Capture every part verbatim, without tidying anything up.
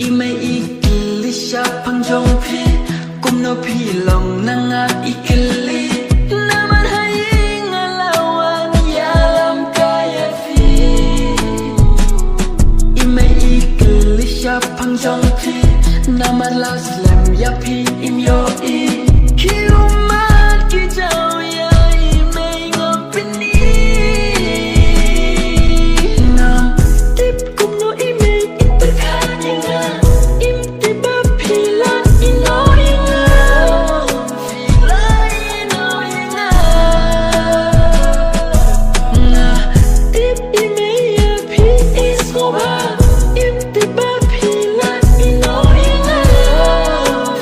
I mei i kylli shaphang jong phi, kumno phi long na nga i kylli. Namar ha ïing nga la wan ïalam kai ïa phi. I mei i kylli shaphang jong phi, namar la slem ïa phi im ïohi. Ki ummat ki jaw ïa i mei ngam pyni. Ngam tip kumno i mei in pyrkhat ïa nga. Im tip ba phi la ïehnoh ïa nga. Phi la ïehnoh ïa nga. Nga tip i mei ïa phi i sngewbha. Im tip ba phi la ïehnoh ïa nga.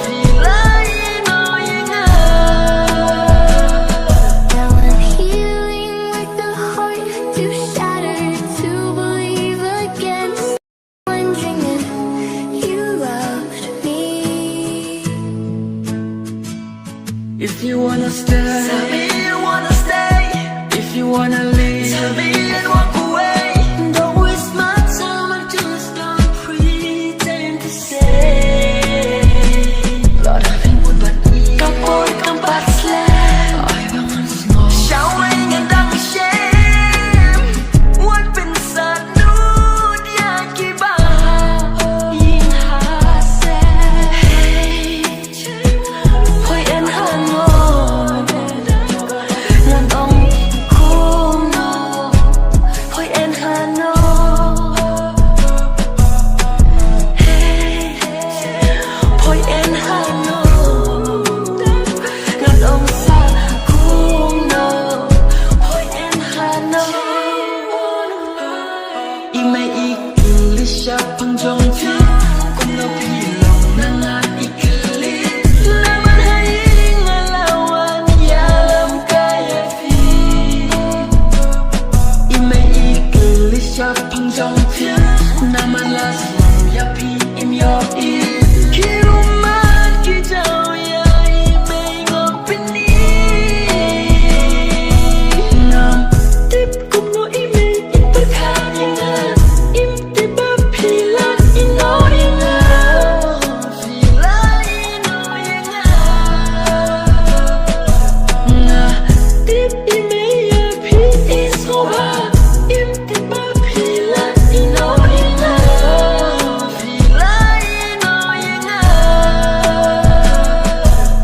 Phi la ïehnoh ïa nga. Now I'm healing like the heart too shattered to believe again. Wondering if you loved me. If you wanna stay, tell me you wanna stay. If you wanna leave, tell me and walk away. Don't waste my time, I just don't pretend to stay. Lord, I've been good, but ka por kam pat slem. Ai ba ngan sngewsih. Shawei ngan dang shem. Wat pynsad nud ïa kiba ïing ha se. Hoi en hano. Ngan ong kumno. Hoi en hano. Hoi en hano. Ngan ong sa kumno. Hoi en hano. I mei i kylli shaphang jong phi, kumno phi long na nga i kylli. Namar ha ïing nga la wan ïalam kai ïa phi. I mei i kylli shaphang jong phi, namar la slem ïa phi im ïohi. Ki ummat ki jaw ïa i mei ngam pyni. Ngam tip kumno i mei in pyrkhat ïa nga. Im tip ba phi la ïehnoh ïa nga. Phi la ïehnoh ïa nga. Nga tip i mei ïa phi i sngewbha. Im tip ba phi la ïehnoh ïa nga. Phi la ïehnoh ïa nga.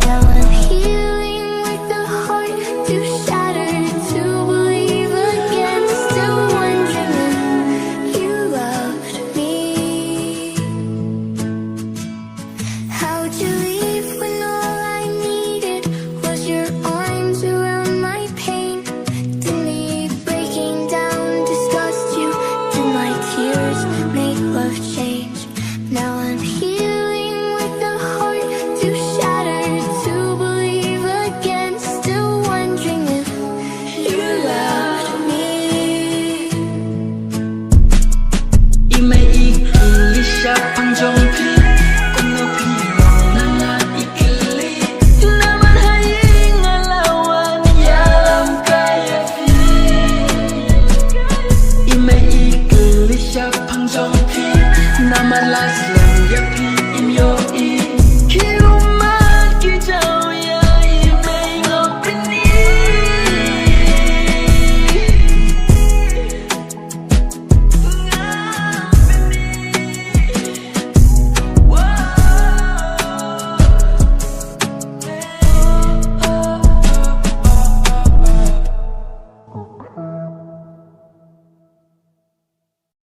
Now I'm healing like the heart too shattered to believe again. Still wondering if you loved me. How'd you leave when all I needed was your arms around my pain? Didn't need breaking down, disgust you. Did my tears make love change? Now I'm healing with a heart too shattered to believe again. Still wondering if you loved me. I mei i kylli shaphang jong phi, kumno phi long na nga i kylli. Namar ha ïing nga la wan ïalam kai ïa phi. I mei i kylli shaphang jong phi, namar la slem ïa